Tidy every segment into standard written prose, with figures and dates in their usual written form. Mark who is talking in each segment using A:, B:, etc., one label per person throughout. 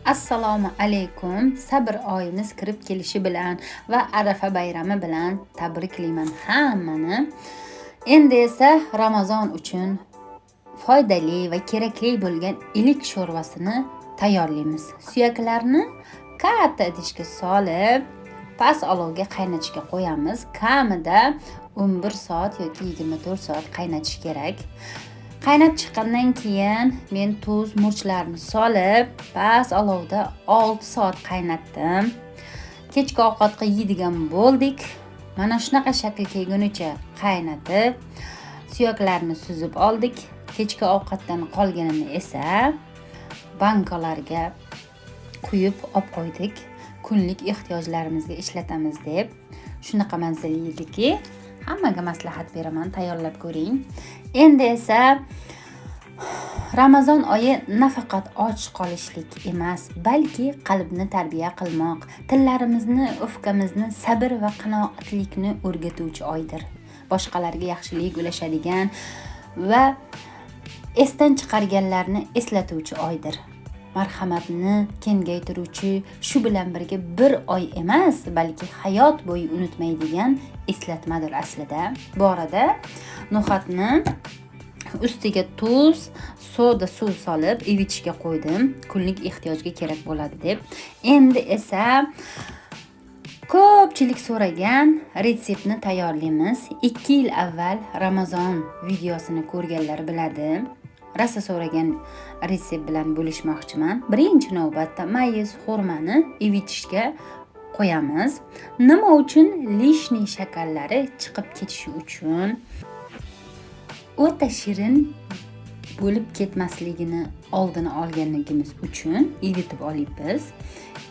A: Assalomu alaykum. Sabr oyimiz kirib kelishi bilan va Arafa bayrami bilan tabriklayman hammani. Endi esa Ramazon uchun foydali va kerakli bo'lgan ilik sho'rvasini tayyorlaymiz. Suyaklarni katta idishga solib, past olovga qaynatishga qo'yamiz. Kamida 11 soat yoki 24 soat qaynatish kerak. Qaynab chiqqandan keyin men tuz, murchlarni solib, past olovda 6 soat qaynatdim. Kechki ovqatga yeydigan bo'ldik. Mana shunaqa shakl kelgunicha qaynatib, suyaklarni suzib oldik. Kechki ovqatdan qolganini esa bankalarga quyib olib qo'ydik. Kunlik ehtiyojlarimizga ishlatamiz deb. Shunaqa mazali yedikki, hammaga maslahat beraman, tayyorlab ko'ring. Endi esa Ramazon oyi nafaqat och qolishlik emas, balki qalbni tarbiya qilmoq, tillarimizni, o'fkamizni sabr va qanoatlikni o'rgatuvchi oydir. Boshqalarga yaxshilik ulashadigan va esdan chiqarganlarni eslatuvchi oydir. Marhamatni kengaytiruvchi, shu bilan birga bir oy emas, balki hayot bo'yi unutmaydigan eslatmadir aslida. Bu arada no'xatni ustiga tuz, soda suv solib ivitishga qo'ydim. Kunlik ehtiyojga kerak bo'ladi deb. Endi esa ko'pchilik so'ragan retseptni tayyorlaymiz. 2 yil avval Ramazon videosini ko'rganlar biladi. Rosa so'ragan retsept bilan bo'lishmoqchiman. Birinchi navbatda mayiz, xurmani ivitishga qo'yamiz. Nima uchun? Lishniy shakallari chiqib ketishi uchun, o'ta shirin bo'lib ketmasligini oldini olganligimiz uchun ivitib olyapmiz.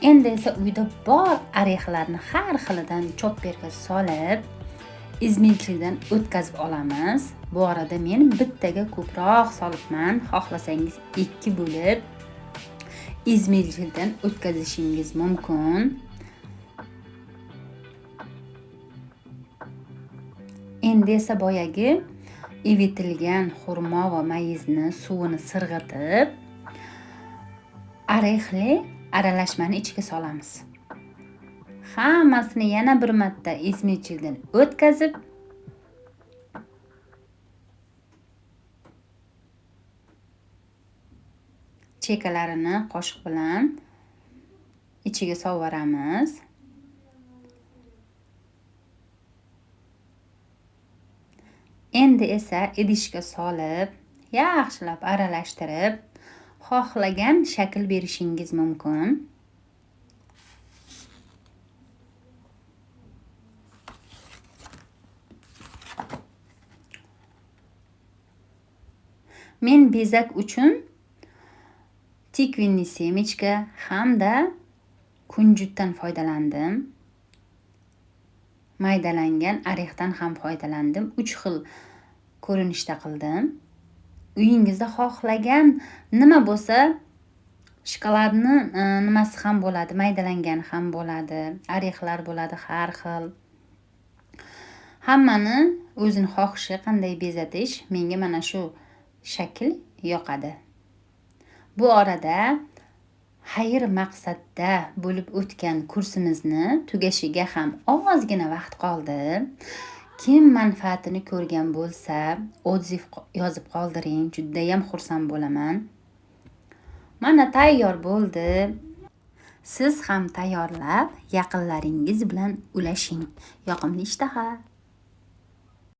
A: Endi esa uyda bor orexlarni har xilidan chopperga solib, izmilchidan o'tkazib olamiz. Bu arada men bittaga ko'proq solibman. Xohlasangiz 2 bo'lib izmilchidan o'tkazishingiz mumkin. Endi esa boyagi ivitilgan xurmo va mayizni suvini sirg'itib, orexli aralashmani ichiga solamiz. Hammasini yana bir marta izmilchidan o'tkazib, chekalarini qoshiq bilan ichiga solvoramiz. Endi esa idishga solib, yaxshilab aralashtirib, xohlagan shakl berishingiz mumkin. Men bezak uchun tikvinni semechka hamda kunjutdan foydalandim. Maydalangan orexdan ham foydalandim. 3 xil ko'rinishda qildim. Uyingizda xohlagan nima bo'lsa, shokoladni nimasi ham bo'ladi, maydalangan ham bo'ladi, orexlar bo'ladi har xil. Hammani o'zini xohishi qanday bezatish, menga mana shu shakl yoqadi. Bu orada xayr maqsadda bo'lib o'tgan kursimizni tugashiga ham ozgina vaqt qoldi. Kim manfaatini ko'rgan bo'lsa, odziv yozib qoldiring, judayam xursand bo'laman. Mana tayyor bo'ldi. Siz ham tayyorlab, yaqinlaringiz bilan ulashing. Yoqimli ishtaha.